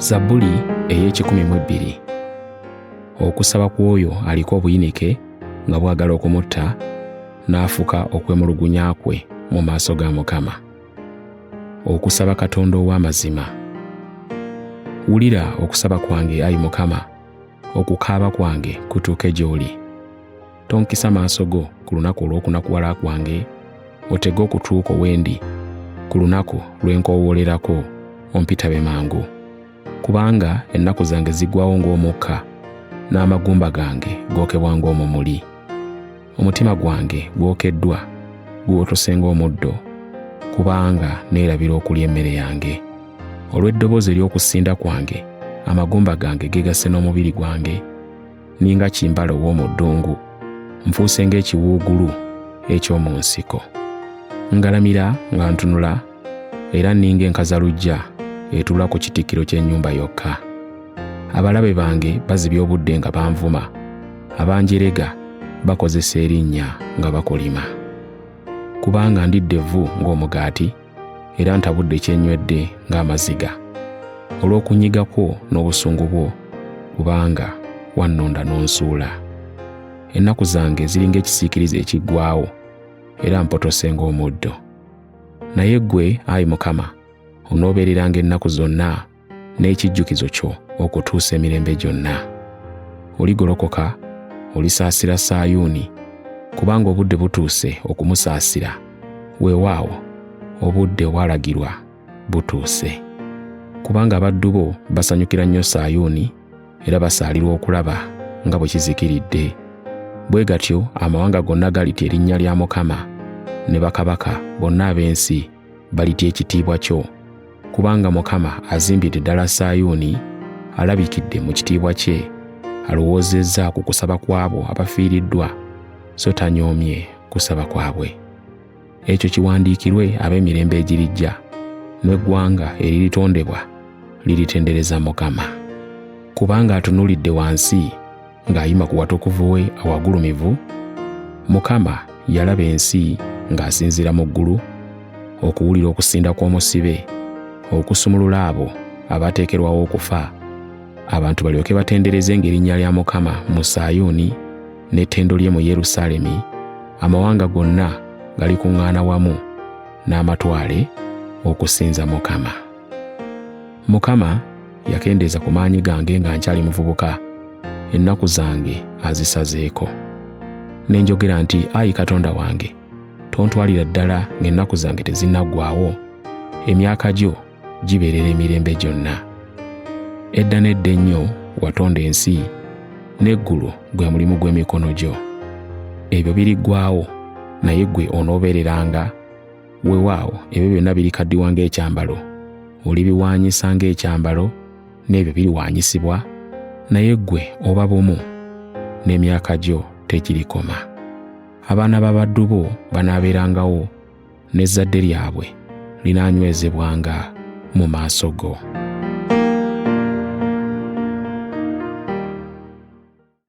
Zabbuli ey'ekikumi mu ebbiri. Okusaba kw'oyo aliko obuyinike nga bwagala okumutta, n'afuka okwemulugunya kwe mu maaso ga Mukama. Okusaba Katonda ow'amazima. Wulira okusaba kwange, ayi Mukama, okukaaba kwange kutuuke gy'oli. Tonkisa maaso go ku lunaku olw'okunakuwala kwange, otege okutu kwo we ndi ku lunaku lwe nkoowoolerako, ompitabe mangu. Kubanga ennaku zange ziggwaawo ng'omukka, n'amagumba gange gookebwa ng'omumuli. Omutima gwange gwokeddwa, guwotose ng'omuddo, kubanga neerabira okulya emmere yange. Olw'eddoboozi ery'okusinda kwange, amagumba gange geegasse n'omubiri gwange. Ninga kimbala ow'omu ddungu, nfuuse ng'ekiwuugulu eky'omu nsiko. Ngalamira nga ntunula, era nninga enkazaluggya etuula ku kitikkiro ky'ennyumba yokka. Abalabe bange bazibya obudde nga banvuma, abanjerega bakozesa erinnya nga bakolima. Kubanga ndidde evvu ng'omugaati, era ntabudde kye nywedde ng'amaziga, olw'okunyiga kwo n'obusungu bwo, kubanga wannonda n'onsuula. Ennaku zange ziri ng'ekisiikirize ekiggwaawo, era mpotose ng'omuddo. Naye ggwe, ayi Mukama, onoobeereranga ennaku zonna, n'ekijjukizo kyo okutuusa emirembe gyonna. Oligolokoka, olisaasira Sayuuni, kubanga obudde butuuse okumusaasira, weewaawo, obudde obwalagirwa butuuse. Kubanga abaddu bo basanyukira nnyo Sayuuni, era basaalirwa okulaba nga bwe kizikiridde. Bwe gatyo amawanga gonna galitya erinnya lya Mukama, ne bakabaka bonna ab'ensi balitya ekitiibwa kyo. Kubanga Mukama azimbidde ddala Sayuuni, alabikidde mu kitiibwa kye, alowoozezza ku kusaba kw'abo abafiiriddwa, so tanyoomye kusaba kwabwe. Ekyo kiwandiikirwe ab'emirembe egirijja, n'eggwanga eriritondebwa liritendereza Mukama. Kubanga atunuulidde wansi ng'ayima ku watukuvu we awagulumivu, Mukama yalaba ensi ng'asinziira mu ggulu, okuwulira okusinda kw'omusibe, okusumulula abo abateekerwawo okufa, abantu balyoke batenderezenga erinnya lya Mukama mu Sayuuni n'ettendo lye mu Yerusaalemi, amawanga gonna galikuŋŋaana wamu n'amatwale okusinza Mukama. Mukama yakendeeza ku maanyi gange nga nkyali muvubuka, ennaku zange azisazeeko. Ne njogera nti, Ayi Katonda wange, tontwalira ddala ng'ennaku zange tezinnaggwaawo, emyaka gyo gibeerera emirembe gyonna. Edda n'edda ennyo watonda ensi, n'eggulu gwe mulimu gw'emikono gyo. Ebyo biriggwaawo, naye ggwe onoobeereranga. Weewaawo, ebyo byonna birikaddiwa ng'ekyambalo, olibiwaanyisa ng'ekyambalo, n'ebyo biriwaanyisibwa, naye ggwe oba bumu, n'emyaka gyo tegirikoma. Abaana b'abaddu bo banaabeerangawo, n'ezzadde lyabwe linaanywezebwanga mu maaso go.